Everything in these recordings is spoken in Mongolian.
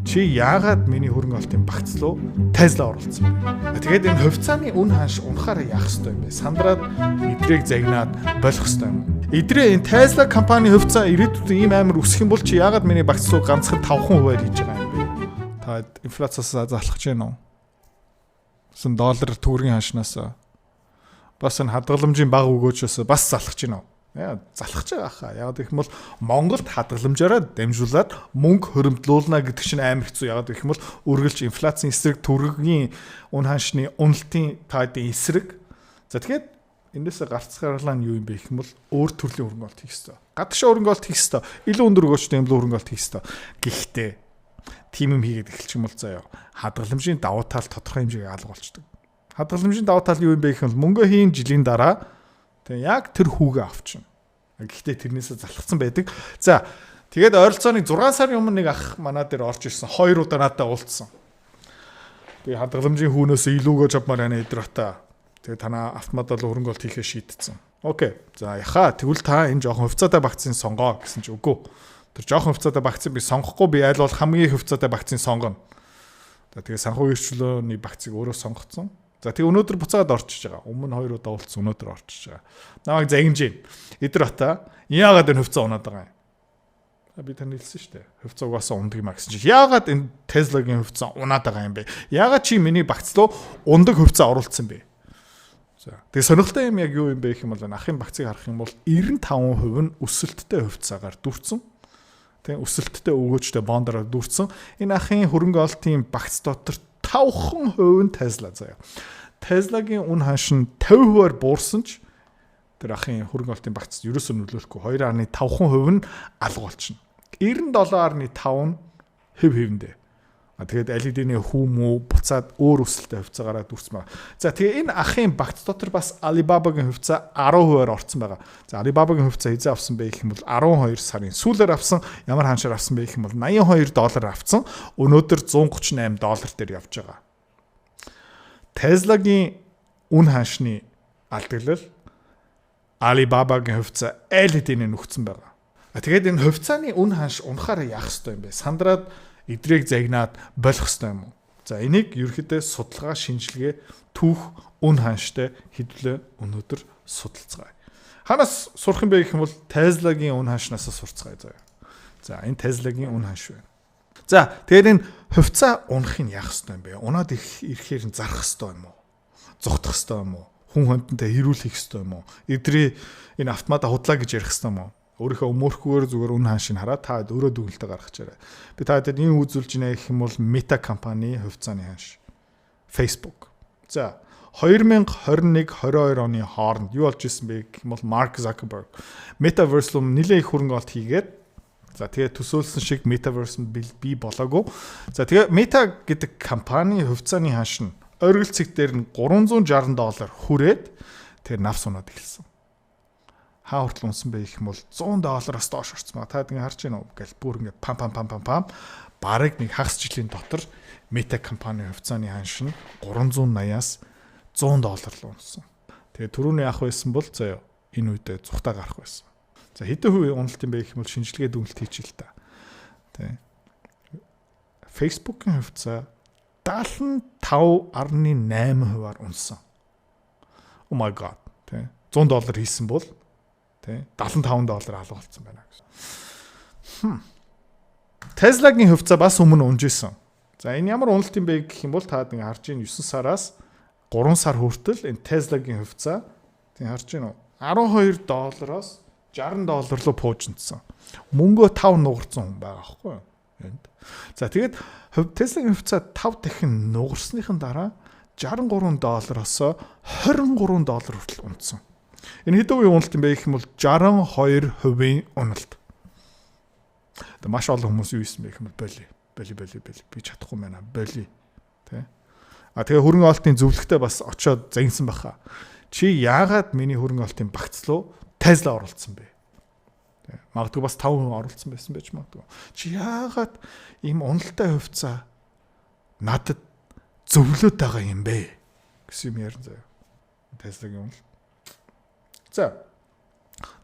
Чи яагаад миний хөрөнгө оруулалтын багц руу Tesla оруулсан бэ? Тэгээд энэ хувьцааны үн ханш унахаараа яах ёстой юм бэ? Сандраад эдрийг загнаад болох ёстой юм уу? Эдрээ энэ Tesla компани хувьцаа ирээдүйд ийм амар өсөх юм бол чи яагаад миний багц руу ганцхан 5%-аар хийж байгаа юм бэ? Та инфляциас залхаж байна уу? Сэн доллар төгрөгийн ханшнаас бас энэ хадгаламжийн бага өгөөчөөс бас залхаж байна уу? Яа, залхаж байгаа хаа. Яг гэх юм бол Монголд хадгаламжаараа дамжуулаад мөнгө хөрөмтлүүлнэ гэдэг чинь амар хэцүү. Яг гэх юм бол үргэлж инфляцийн эсрэг, төгрөгийн үн ханшны уналтын таадын эсрэг. За, тэгэхээр эндээсээ гарцгаарлаа нь юу юм бэ гэх юм бол өөр төрлийн хөрөнгө оруулалт хийх ёстой. Гадагшаа хөрөнгө оруулалт хийх ёстой. Илүү өндөр өгөөчтэй юм л хөрөнгө оруулалт хийх ёстой. Гэхдээ тийм юм хийгээд эхэлчих юм бол заяа, хадгаламжийн давуу тал тодорхой хэмжээгээр алга болчдөг. Хадгаламжийн давуу тал юу юм бэ гэх юм бол мөнгө хийн жилийн дараа тэг яг тэр хүүгээ авчна. Гэхдээ тэрнээсээ залхацсан байдаг. За, тэгээд ойролцоогоо 6 сарын өмнө нэг ах манаа дээр орж ирсэн. Хоёр удаа надад уулзсан. Би хадгаламжийн хүүнээс илүүгөө чавмаар байна, эдрата. Тэгээд танаа автоматар хөрөнгө оруулалт хийхээ шийдсэн. Okay. За, яхаа, тэгвэл та энэ жоохон хувьцаатай багцын сонгоо гэсэн чи үгүй. Тэр жоохон хувьцаатай багцыг би сонгохгүй, би аль бол хамгийн их хувьцаатай багцыг сонгоно. За, тэгээ санхүү эрхчлөөний багцыг өөрөө сонгоцсон. За, тэгээ өнөөдөр буцаад орчиж байгаа. Өмнө хоёр удаа уулзсан, өнөөдөр орчиж байгаа. Намайг загнаж байна. Эдэр бата, яагаад энэ хувьцаа унаад байгаа юм? Би танд хэлсэн шүү дээ. Хувьцаа угаасаа унадаг юм а гэсэн чинь яагаад энэ Tesla-гийн хувьцаа унаад байгаа юм бэ? Яагаад чи миний багц руу унадаг хувьцаа оруулсан бэ? За. Тэгээ сонирхолтой юм яг юу юм бэ гэх юм бол ахын багцыг харах юм бол 95% нь өсөлттэй хувьцаагаар дүүрсэн. Тэгээ өсөлттэй өгөөжтэй бондороор дүүрсэн. Энэ ахын хөрөнгө оруулалтын багц дотор 5% нь Tesla заяа. Tesla-гийн үн ханш нь 50%-аар буурсан ч тэр ахын хөрөнгө оруулалтын багц ерөөсөө нөлөөлөхгүй, 2.5% нь алга болчихно. 97.5 нь хэв хэвэндээ. А тэгээд аль хэдийн хүү мүү буцаад өөр өсөлттэй хувьцаагаараа дүүрсэн байгаа. За, тэгээ энэ ахын багц дотор бас Alibaba-гийн хувьцаа 10%-аар орцсон байгаа. За, Alibaba-гийн хувьцаа хэзээ авсан бэ гэх юм бол 12 сарын сүүлээр авсан. Ямар ханшаар авсан бэ гэх юм бол 82 доллар авсан. Өнөөдөр 138 доллар дээр явж байгаа. Tesla-гийн үн ханшны алдагдлал Alibaba-гийн хувьцаа аль хэдийн нөхцөн байгаа. А тэгээд энэ хувьцааны үн ханш унахаараа яах ёстой юм бэ? Сандраад эдрийг загнаад болох ёстой юм уу? За, энийг ерөөхдөө судалгаа, шинжилгээ, түүх, үн ханштай хэдүүлээ өнөөдөр судалцгаая. Ханаас сурах юм бэ гэх юм бол Tesla-гийн үн ханшнаас сурцгаая заяа. За, энэ Tesla-гийн үн ханш байна. За, тэгээд энэ хувьцаа унахыг яах ёстой юм бэ? Унаад ирэхээр нь зарах ёстой юм уу? Зугтах ёстой юм уу? Хүн хонтонтой хэрүүл хийх ёстой юм уу? Эдрий энэ автомата худлаа гэж ярих ёстой юм уу? Өөрийнхөө өмөрхгүйгээр зүгээр үн ханшийг хараад та өөрөө дүгнэлтээ гаргачаарай. Би та хэд энэ үзүүлж байна гэх юм бол Meta компани хувьцааны ханш. Facebook. За, 2021 22 оны хооронд юу болж исэн бэ гэх юм бол Mark Zuckerberg Metaverse руу нэлээд их хөрөнгө оруулалт хийгээд, за, тэгээ төсөөлсөн шиг Metaverse нь бий болоогүй. За, тэгээ Meta гэдэг компани хувьцааны ханш нь оргил цэг дээр нь 360 доллар хүрээд тэр навс унаад эхэлсэн. Хаа хүртэл унсан бэ гэх юм бол 100 доллароос доош орсон ба. Та ингэ харж байна уу гэл бүр ингэ пам пам пам пам пам бараг нэг хагас жилийн дотор Meta компани хувьцааны ханш нь 380-аас 100 доллар руу унсан. Тэгээ түрүүний ах байсан бол заяа, энэ үедээ зугтаа гарах байсан. За, хэдэн хувийн уналт юм бэ гэх юм бол шинжилгээ, дүгнэлт хийчих л та. Тэ. Facebook-ийн хувьцаа 75.8%-аар унсан. Oh my god. Тэ. 100 доллар хийсэн бол, тий, 75 доллар алга болсон байна гэсэн. Tesla-гийн хувьцаа бас өмнө унж исэн. За, энэ ямар уналт юм бэ гэх юм бол та нэг харж байна, 9 сараас 3 сар хүртэл энэ Tesla-гийн хувьцаа, тий, харж байна уу? 12 доллароос 60 доллар руу пуужинтсан. Мөнгөө 5 нугарсан хүн байгаа байхгүй юу? Энд. За, тэгээд Tesla-гийн хувьцаа 5 дахин нугарсныхан дараа 63 доллароос 23 доллар хүртэл унтсан. Энэ хэдэн хувийн уналт юм бэ гэх юм бол 62% уналт. Тэгээ маш олон хүмүүс юу хийсэн бэ гэх юм бол боли. Боли, боли, боли, би чадахгүй байна. Боли. Тэ. А тэгээ хөрөнгө оруулалтын зөвлөгтэй бас очиод загнасан баха. Чи яагаад миний хөрөнгө оруулалтын багц руу Tesla оруулсан бэ? Тэ. Магадгүй бас 5% оруулсан байсан байж магадгүй. Чи яагаад ийм уналтай хувьцаа надад зөвлөд байгаа юм бэ гэсэн юм ярин заяа. Tesla-гийн уналт. За.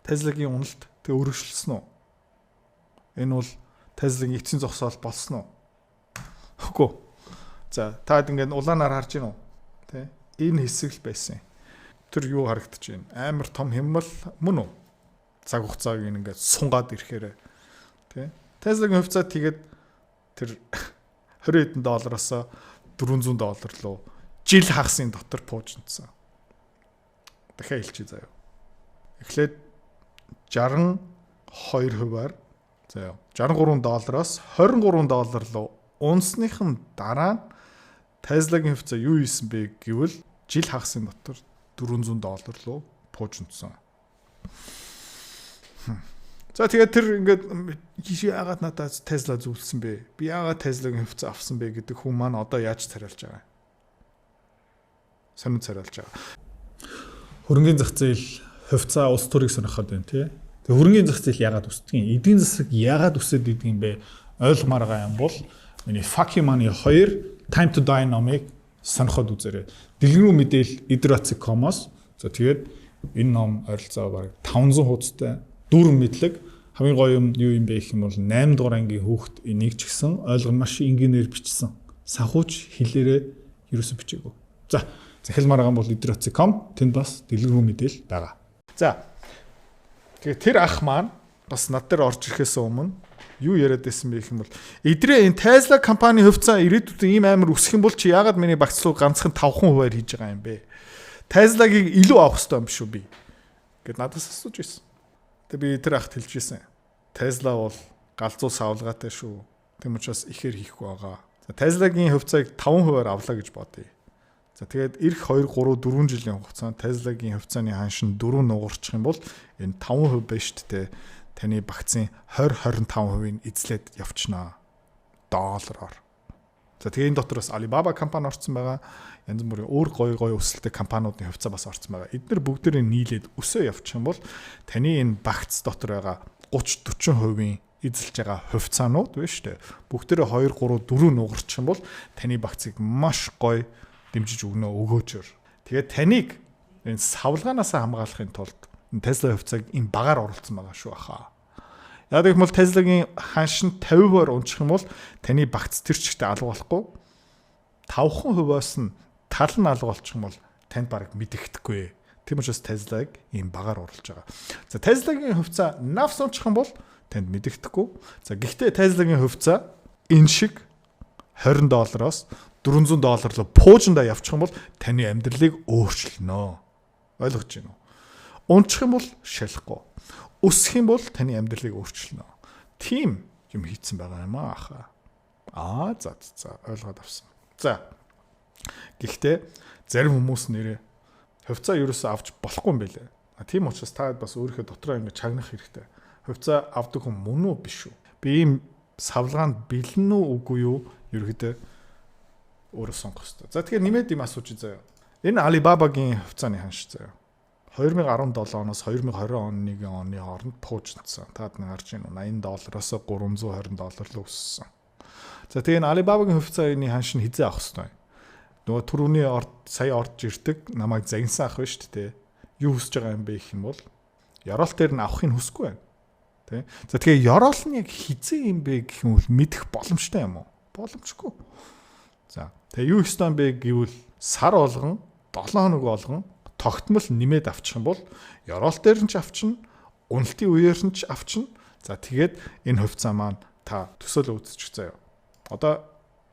Tesla-гийн уналт тэг өргөжлөсөн үү? Энэ бол Tesla-гийн эцсийн зогсоол болсон уу? Өгөхгүй. За таад ингээд улаанаар харж гин үү? Тэ? Энэ хэсэг л байсан. Тэр юу харагдаж байна? Амар том хяммал мөн үү? Цаг хугацааг ингээд сунгаад ирэхээр тэ? Tesla-гийн хувьцаа тэгээд тэр 20 хэдэн доллароос 400 доллар руу жил хагасын дотор пуужинсан. Дахиад хэлчихье заяа. Эхлээд 62%-аар заяа 63 доллароос 23 доллар руу унсныхан дараа нь Tesla-гийн хувьцаа юу хийсэн бэ гэвэл жил хагасын дотор 400 доллар руу пуужинсан. За тэгээд тэр ингээд яагаад надад Tesla зөвлөсөн бэ? Би яагаад Tesla-гийн хувьцаа авсан бэ гэдэг хүн маань одоо яаж царайлж байгаа юм? Сонин царайлж байгаа. Хөрөнгөний зах зээл, хувьцаа, улс төрийг сонирхоод байна тий. Тэгээ хөрөнгөний зах зээл яагаад өсдөг юм? Эдийн засаг яагаад өсөд идэг юм бэ? Ойлгомоор байгаа юм бол миний Fuck You Money 2 Time to Die номыг сонирхоод үзээрэй. Дэлгэрэнгүй мэдээлэл idratsi.com-оос. За тэгээд энэ ном ойролцоогоор бараг 500 хуудастай дүүрэн мэдлэг. Хамгийн гоё юм юу юм бэ гэх юм бол 8 дугаар ангийн хүүхэд энийг ч гэсэн ойлгон маш энгийнээр бичсэн. Санхүүч хэлээрээ ерөөсөн бичээгүй. За захилмаар байгаа бол idratsi.com тэнд бас дэлгэрэнгүй мэдээлэл байгаа. За тэгээ тэр ах маань бас над дээр орж ирэхээс өмнө юу яриад байсан бэ гэх юм бол эдрээ энэ Tesla компани хувьцаа ирээдүйд ийм амар өсөх юм бол чи яагаад миний багцлуу ганцхан 5%-аар хийж байгаа юм бэ? Tesla-гийг илүү авах хэрэгтэй юм биш үү би? Гэт надаас асууж ирсэн. Тэгээ би тэр ахт хэлж ирсэн. Tesla бол галзуу савлгаатай шүү. Тийм учраас ихээр хийхгүй байгаа. За Tesla-гийн хувьцааг 5%-аар авлаа гэж бодъё. За тэгээд ирэх 2 3 4 жилийн хугацаанд Tesla-гийн хувьцааны ханш нь 4 нугарчих юм бол энэ 5% байна шүү дээ. Таны багцын 20 25%-ийг эзлээд явчихнаа. Доллараар. За тэгээ энэ дотор бас Alibaba компани орсон байгаа. Янз бүрийн өөр гоё гоё өсөлттэй компаниудын хувьцаа бас орсон байгаа. Эднэр бүгдээрээ нийлээд өсөө явчих юм бол таны энэ багц дотор байгаа 30 40%-ийн эзэлж байгаа хувьцаанууд байна шүү дээ. Бүгдээрээ 2 3 4 нугарчих юм бол таны багцыг маш гоё дэмжиж өгнө өгөөжөр. Тэгээд таныг энэ савлгаанаас хамгаалахын тулд Tesla хувьцааг энэ багаар оруулсан байгаа шүү хаа. Яг гэх юм бол Tesla-гийн ханш нь 50%-аар унчих юм бол таны багц тэр чигтээ алга болохгүй. 5%-аас нь тал нь алга болчих юм бол танд бараг мэдэгдэхгүй. Тийм учраас Tesla-г ийм багаар оруулж байгаа. За Tesla-гийн хувьцаа навс унчих юм бол танд мэдэгдэхгүй. За гэхдээ Tesla-гийн хувьцаа энэ шиг 20 доллароос 400 доллар руу пуужиндаа явчих юм бол таны амьдралыг өөрчилнө. Ойлгож байна уу? Унчих юм бол шалахгүй. Өсөх юм бол таны амьдралыг өөрчилнө. Тийм юм хийцэн байгаа юм аа. Аа за за ойлгоод авсан. За. Гэхдээ зарим хүмүүс нэрээ хувьцаа ерөөсөө авч болохгүй юм байлээ. Тийм учраас та бас өөрийнхөө дотроо ингэж чагнах хэрэгтэй. Хувьцаа авдаг хүн мөн үү биш үү? Би ийм савлгаанд бэлэн үү үгүй юу? Ерөөхдөө өөрөө сонгох хэрэгтэй. За тэгэхээр нэмээд юм асууж заяа. Энэ Alibaba-гийн хувьцааны ханш заяа. 2017 оноос 2020 оны оны хооронд пуужинсан. Таад нэг харж байна уу? 80 доллароос 320 доллар руу өссөн. За тэгээ энэ Alibaba-гийн хувьцааны ханш нь хизээ авах хэрэгтэй юм. Нөгөө түрүүний сая орж ирдэг намайг загинсан ах байна шүү дээ. Юу хүсэж байгаа юм бэ гэх юм бол ёроол дээр нь авахыг хүсэхгүй байна. Тэ? За тэгээ ёроол нь яг хизээ юм бэ гэх юм бол мэдэх боломжтой юм уу? Боломжгүй. За тэгээ юу хийх ёстой юм бэ гэвэл сар болгон 7 хоног болгон тогтмол нэмээд авчих юм бол ёроол дээр нь ч авчна, уналтын үеэр нь ч авчна. За тэгээд энэ хувьцаа маань та төсөөлөө үзчих заяа. Одоо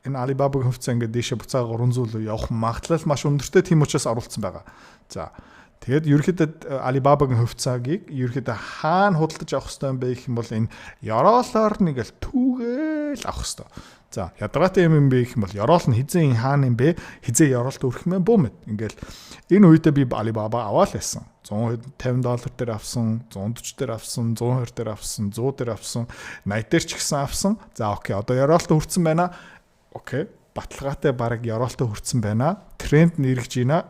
энэ Alibaba-гийн хувьцаа ингээд дээшээ буцаага 300 руу явах магадлал маш өндөртэй, тийм учраас оруулсан байгаа. За тэгээд ерөнхийдөө Alibaba-гийн хувьцаагийг ерөнхийдөө хаана худалдаж авах хэрэгтэй юм бэ гэх юм бол энэ ёроолоор нэг л түүгээл авах хэрэгтэй. За ядаргаатай юм юм бэ гэх юм бол ёроол нь хизээ хаана юм бэ? Хизээ ёроолт өрөх юм бэ? Бүү мэд. Ингээл энэ үедээ би Alibaba аваал байсан. 150 доллар дээр авсан, 140 дээр авсан, 120 дээр авсан, 100 дээр авсан, 80 дээр ч гэсэн авсан. За окей, одоо ёроолт хүрсэн байна. Окей, баталгаатай бараг ёроолтой хүрсэн байна. Тренд нь эргэж байна.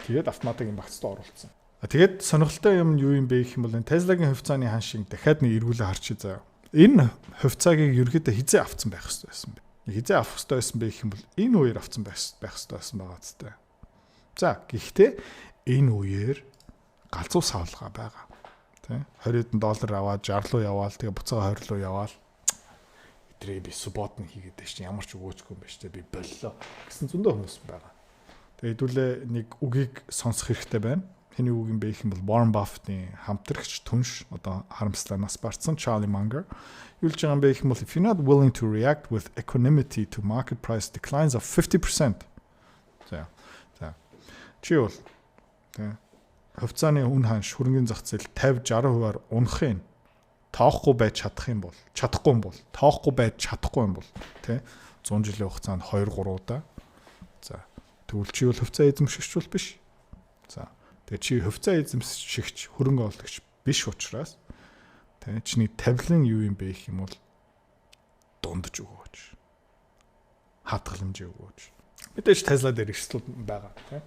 Тэгээд автоматик юм багцтай оруулсан. Тэгээд сонирхолтой юм юу юм бэ гэх юм бол энэ Tesla-гийн хувьцааны ханшийг дахиад нэг эргүүлээ харчи заяа. Энэ хувьцаагийг ерөөдөө хизээ авцсан байх хэрэгтэй байсан бэ? Хизээ авах хэрэгтэй байсан бэ гэх юм бол энэ үеэр авцсан байх хэрэгтэй байсан байгаа зү. За гэхдээ энэ үеэр галзуу савлгаа байгаа. Тэ 20 хэдэн доллар аваад 60 руу яваал тэгээ буцаага 20 руу яваал. Эдрээ би субботн хийгээд байж чинь ямар ч өгөөчгүй юм байна шүү дээ. Би боллоо гэсэн зөндөө хүмүүс байгаа. Тэгээ хэдүүлээ нэг үгийг сонсох хэрэгтэй байна. Хэний үг юм бэ гэх юм бол Warren Buffett-ийн хамтрагч түнш, одоо харамслаа нас барсан Charlie Munger юу л байгаа юм бэ гэх юм бол "If you're not willing to react with equanimity to market price declines of 50%." За. За. Чи бол тэ хувьцааны үн ханш, хөрөнгөний зах зээл 50 60%-аар унахын тоохгүй байж чадах юм бол, чадахгүй юм бол, тоохгүй байж чадахгүй юм бол тэ 100 жилийн хугацаанд 2 3 удаа. За, тэгвэл чи бол хувьцаа эзэмшигч бол биш. За, тэгээ чи хувьцаа эзэмшигч, хөрөнгө оруулагч биш учраас тэ чиний тавилан юу юм бэ гэх юм бол дундаж өгөөч. Хадгаламж өгөөч. Мэдээж Tesla дээр эрсдэл байгаа тэ.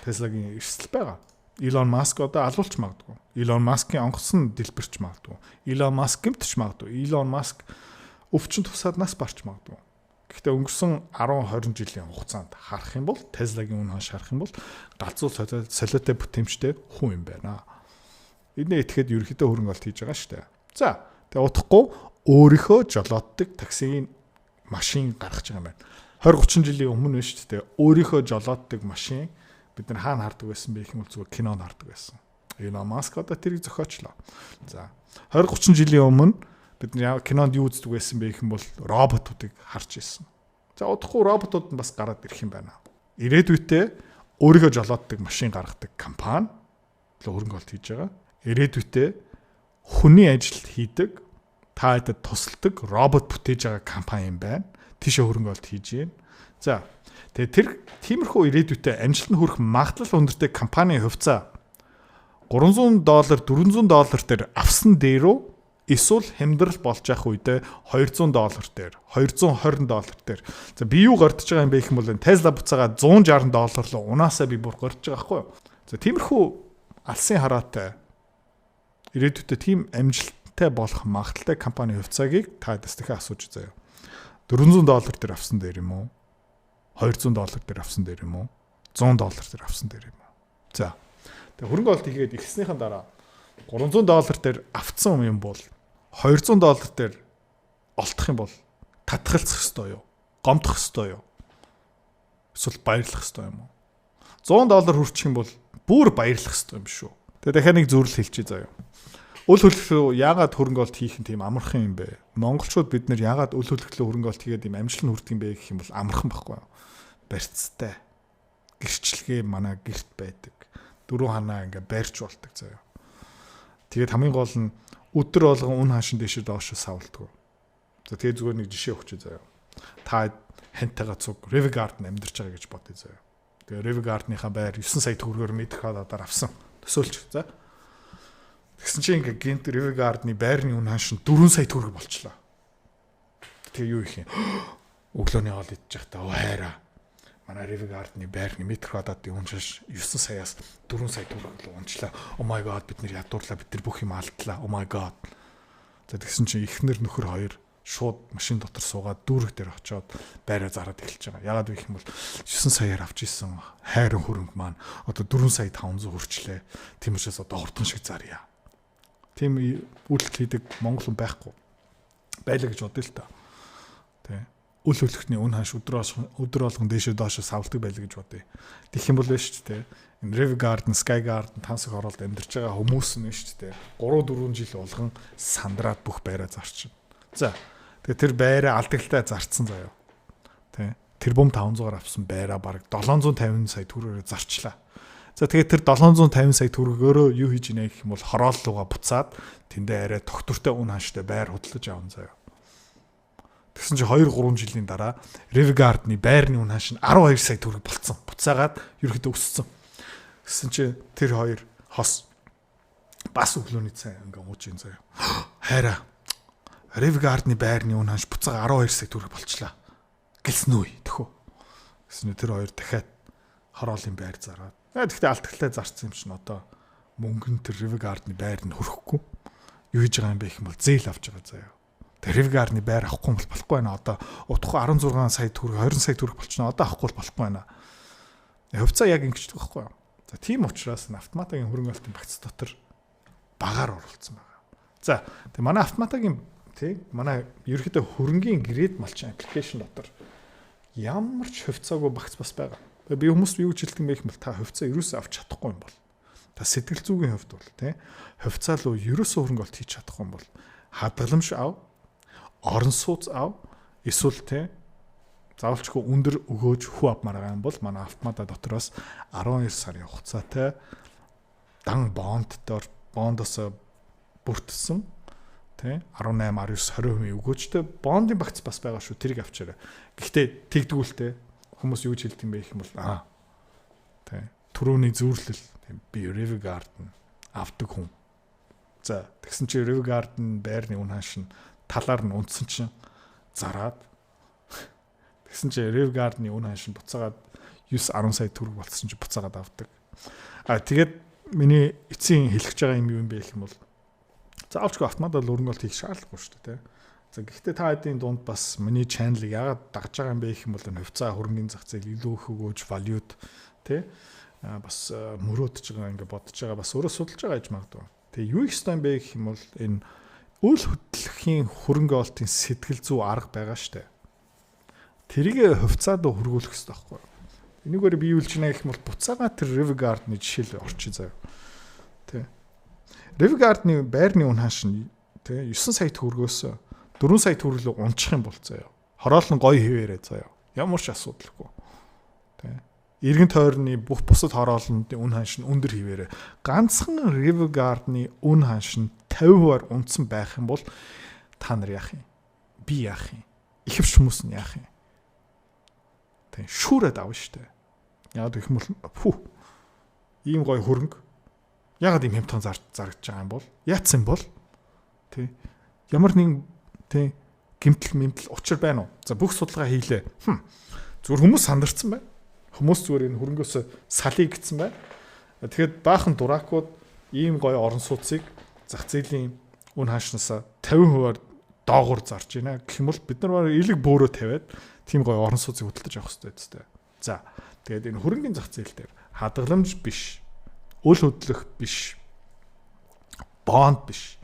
Tesla-гийн эрсдэл байгаа. Elon Musk одоо алуулч магадгүй. Elon Musk-ийн онгоц нь дэлбэрч магадгүй. Elon Musk гэмтэж магадгүй. Elon Musk өвчин тусаад нас барч магадгүй. Гэхдээ өнгөрсөн 10 20 жилийн хугацаанд харах юм бол, Tesla-гийн үн ханш харах юм бол галзуу солиотой бүтээмжтэй хүн юм байна. Эдний итгэхэд ерөөхдөө хөрөнгө оруулалт хийж байгаа шүү дээ. За, тэгээ удахгүй өөрийнхөө жолооддаг таксигийн машин гаргаж байгаа юм байна. 20 30 жилийн өмнө нь шүү дээ. Өөрийнхөө жолооддаг машин бид нар хаана хардаг байсан бэ гэх юм бол зүгээр кинонд хардаг байсан. Elon Musk одоо тэрийг зохиочлоо. За, 20 30 жилийн өмнө бид нар кинонд юу үздэг байсан бэ гэх юм бол роботуудыг харж ирсэн. За, удахгүй роботууд нь бас гараад ирэх юм байна. Ирээдүйдээ өөрийнхөө жолооддаг машин гаргадаг компани л хөрөнгө оруулалт хийж байгаа. Ирээдүйдээ хүний ажил хийдэг, та хэдэд тусалдаг робот бүтээж байгаа компани юм байна. Тийшээ хөрөнгө оруулалт хийж байна. За, тэгээ тэр тиймэрхүү ирээдүйтэй амжилтанд хүрэх магадлал өндөртэй компанийн хувьцаа 300 доллар, 400 доллар дээр авсан дээрөө эсвэл хямдрал болж явах үедээ 200 доллар дээр, 220 доллар дээр. За, би юу гордож байгаа юм бэ гэх юм бол Tesla буцаага 160 доллар руу унаасаа би бүр гордож байгаа байхгүй юу. За, тиймэрхүү алсын хараатай, ирээдүйдээ тийм амжилттай болох магадлалтай компани хувьцаагийг та дэс дахин асууж заяа. 400 доллар дээр авсан дээр юм уу? 200 доллар дээр авсан дээр юм уу? 100 доллар дээр авсан дээр юм уу? За. Тэгээ хөрөнгө оруулалт хийгээд эхэлснийхэн дараа 300 доллар дээр авцсан юм бол 200 доллар дээр олдох юм бол татгалзах ёстой юу? Гомдох ёстой юу? Эсвэл баярлах ёстой юм уу? 100 доллар хүрчих юм бол бүр баярлах ёстой юм шүү. Тэгээ дахиад нэг зөвлөл хэлчихье заяа. Үл хөдлөх яагаад хөрөнгө оруулалт хийх нь тийм амархан юм бэ? Монголчууд бид нэр яагаад үл хөдлөхлөө хөрөнгө оруулалт хийгээд юм амжилт нь хүрдэг юм бэ гэх юм бол амархан байхгүй юу? Барьцтай. Гэрчлэгээ манай гэрт байдаг. Дөрөв ханаа ингээ барьж болдог заяа. Тэгээд хамгийн гол нь өдөр болгон үн ханшин дэшээ доош савлдаггүй. За, тэгээд зүгээр нэг жишээ өгч заяа. Та хантайгаа цуг River Garden амьдарч байгаа гэж бодъё заяа. Тэгээ River Garden-ийнхаа байр 9 сая төгрөгөөр метр квадратаар авсан. Төсөөлч. За. Тэгсэн чинь ингээ гинт River Garden-ы байрны үн ханш нь 4 сая төгрөг болчлоо. Тэгээ юу их юм? Өглөөний хоол идчих та хайраа. Манай River Garden-ы байрны метр квадратын үн ханш 9 саяас 4 сая төгрөг рүү унчлаа. Oh my god, бид нэр ядуурлаа, бид нар бүх юм алдлаа. Oh my god. За, тэгсэн чинь эхнэр нөхөр хоёр шууд машин дотор суугаад дүүрэг дээр очиод байраа зараад эхэлж байгаа. Ягаад вэ гэх юм бол 9 саяар авч исэн хайрын хөрөнгө маань одоо 4 сая 500 хүрчлээ. Тийм учраас одоо хурдан шиг зарья. Тийм үйлдэл хийдэг монгол хүн байхгүй байлаа гэж бодъё л та. Тэ. Үл хөдлөхний үн ханш өдөр болгон дээшээ доошоо савлдаг байлаа гэж бодъё. Тэгэх юм бол байна шүү дээ. Энэ River Garden, Sky Garden, тансаг хороолд амьдарч байгаа хүмүүс нь шүү дээ. 3 4 жил болгон сандраад бүх байраа зарчин. За, тэгээ тэр байраа алдагтай зарцсан заяа. Тэ. Тэрбум 500-аар авсан байраа бараг 750 сая төгрөгөөр зарчлаа. За, тэгээд тэр 750 сая төгрөгөөрөө юу хийж ийнэ гэх юм бол хороол руугаа буцаад тэндээ арай тогтвортой үн ханштай байр худалдаж аван заяа. Тэгсэн чинь 2 3 жилийн дараа River Garden-ы байрны үн ханш нь 12 сая төгрөг болцсон. Буцаагаад ерөөхдөө өссөн. Тэгсэн чинь тэр хоёр хос бас өглөөний цай ингээ ууж ин заяа. Хайраа. River Garden-ы байрны үн ханш буцаага 12 сая төгрөг болчлаа. Гэлсэн үү төхөө. Тэгсэн чинь тэр хоёр дахиад хороолын байр зараад. Тэгэхдээ алдагтай зарцсан юм чинь одоо мөнгө нь тэр River Garden-ы байр нь хөрөхгүй. Юу хийж байгаа юм бэ гэх юм бол зээл авч байгаа заяа. Тэр River Garden-ы байр авахгүй бол болохгүй байна. Одоо удахгүй 16 сая төгрөг, 20 сая төгрөг болчихно. Одоо авахгүй бол болохгүй байна. Хувьцаа яг ингэждэг байхгүй юу? За, тийм учраас автоматагийн хөрөнгө оруулалтын багц дотор багаар оролцсон байгаа. За, тэгээ манай автоматагийн Тий, манай ерөөхдөө хөрөнгийн грейд малчин application дотор ямар ч хувьцаагүй багц бас байгаа. Би хүмүүст юу гэж хэлдэг юм бэ гэх юм бол та хувьцаа ерөөсөө авч чадахгүй юм бол, та сэтгэл зүйн хувьд бол, тий, хувьцаа руу ерөөсөө хөрөнгө олт хийж чадахгүй юм бол хадгаламж ав, орон сууц ав, эсвэл, тий, заавалчгүй өндөр өгөөж хүү авмаар байгаа юм бол манай автомата дотроос 12 сарын хугацаатай дан бонд дор бондоос бүрдсэн, тий, 18, 19, 20% өгөөжтэй бондын багц бас байгаа шүү. Тэрийг авчаарай. Гэхдээ тэгдгүүлтэй хүмүүс юу гэж хэлдэг юм бэ гэх юм бол тий, түрүүний зүүрлэл, би River Garden авдаг хүн. За, тэгсэн чи River Garden байрны үн ханш нь талаар нь унтсан чинь зараад, тэгсэн чи River Garden-ы үн ханш нь буцаагаад 9 10 сая төгрөг болцсон чи буцаагаад авдаг. А тэгээд миний эцсийн хэлэх гэж байгаа юм юу юм бэ гэх юм бол заавалчгүй автоматар хөрөнгө олт хийх шаардлагагүй шүү дээ. За, гэхдээ та хэдийн дунд бас миний channel-ыг яагаад дагж байгаа юм бэ гэх юм бол энэ хувьцаа, хөрөнгөний зах зээл, илүү их өгөөж, валют, тий, бас мөрөөдөж байгаа, ингээ бодож байгаа, бас өөрөө судалж байгаа гэж магадгүй. Тэгээ юу их ёстой юм бэ гэх юм бол энэ үл хөдлөхийн хөрөнгө олтын сэтгэл зүй арга байгаа штэ. Тэрийг хувьцаад хөргүүлэх ёстой байхгүй юу? Энийгээр би юу хэлж байна гэх юм бол буцаага тэр River Garden-ы жишээл орчие заяа. Тэ. River Garden-ы байрны үн ханш нь, тэ, 9 сая төгрөгөөс 4 сая төгрөг рүү унчих юм бол заяа. Хороол нь гоё хэвээрээ заяа. Ямар ч асуудалгүй. Тэ. Эргэн тойрны бүх бусад хороолнуудын үн ханш нь өндөр хэвээрээ. Ганцхан River Garden-ы үн ханш нь 50%-аар унтсан байх юм бол та нар яах юм? Би яах юм? Ихэвч хүмүүс нь яах юм? Тэг шүүрээд авна штэ. Яг гэх юм бол фүү, ийм гоё хөрөнгө ягаад ийм хямдхан зарагдж байгаа юм бол, яатсан бол, тий, ямар нэгэн, тий, гэмтэл мэмтэл учир байна уу? За, бүх судалгаа хийлээ. Зүгээр хүмүүс сандарсан байна. Хүмүүс зүгээр энэ хөрөнгөөс салъя гэсэн байна. Тэгэхээр баахан дуракууд ийм гоё орон сууцыг зах зээлийн үн ханшнаас 50%-аар доогуур зарж байна гэх юм бол бид нар элэг бөөрөө тавиад тийм гоё орон сууцыг худалдаж авах хэрэгтэй зү. За, тэгээд энэ хөрөнгөний зах зээл дээр хадгаламж биш, үл хөдлөх биш, бонд биш.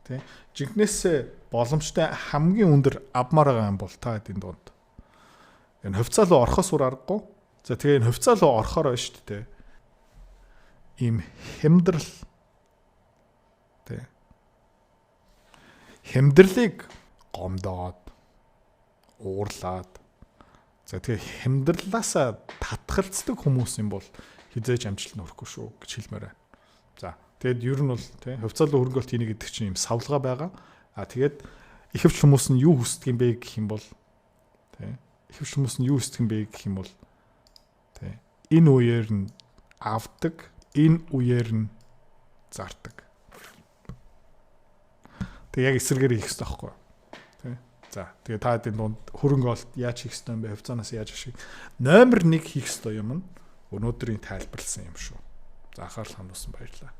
Тэ? Жинхнээсээ боломжтой хамгийн өндөр авмаар байгаа юм бол та хэдийн дунд энэ хувьцаа руу орохоос үр аргагүй. За, тэгээ энэ хувьцаа руу орохоор байна шүү дээ. Ийм хямдрал, тэ, хямдралыг гомдоод, уурлаад, за, тэгээ хямдралаасаа татгалздаг хүмүүс юм бол хэзээ ч амжилт нь хүрэхгүй шүү гэж хэлмээр байна. За, тэгээд ер нь бол, тий, хувьцаалуу хөрөнгө олт хийнэ гэдэг чинь юм савлгаа байгаа. А тэгээд ихэвч хүмүүс нь юу хүсдэг юм бэ гэх юм бол, тий, ихэвч хүмүүс нь юу хүсдэг юм бэ гэх юм бол, тий, энэ үеэр нь авдаг, энэ үеэр нь зардаг. Тэг яг эсрэгээр хийх хэрэгтэй байхгүй юу? Тий. За, тэгээ та хэдийн дунд хөрөнгө олт яаж хийх ёстой юм бэ? Хувьцаанаас яаж ашиг? Номер 1 хийх ёстой юм нь өнөөдрийн тайлбарласан юм шүү. За, анхаарал хандуулсан баярлалаа.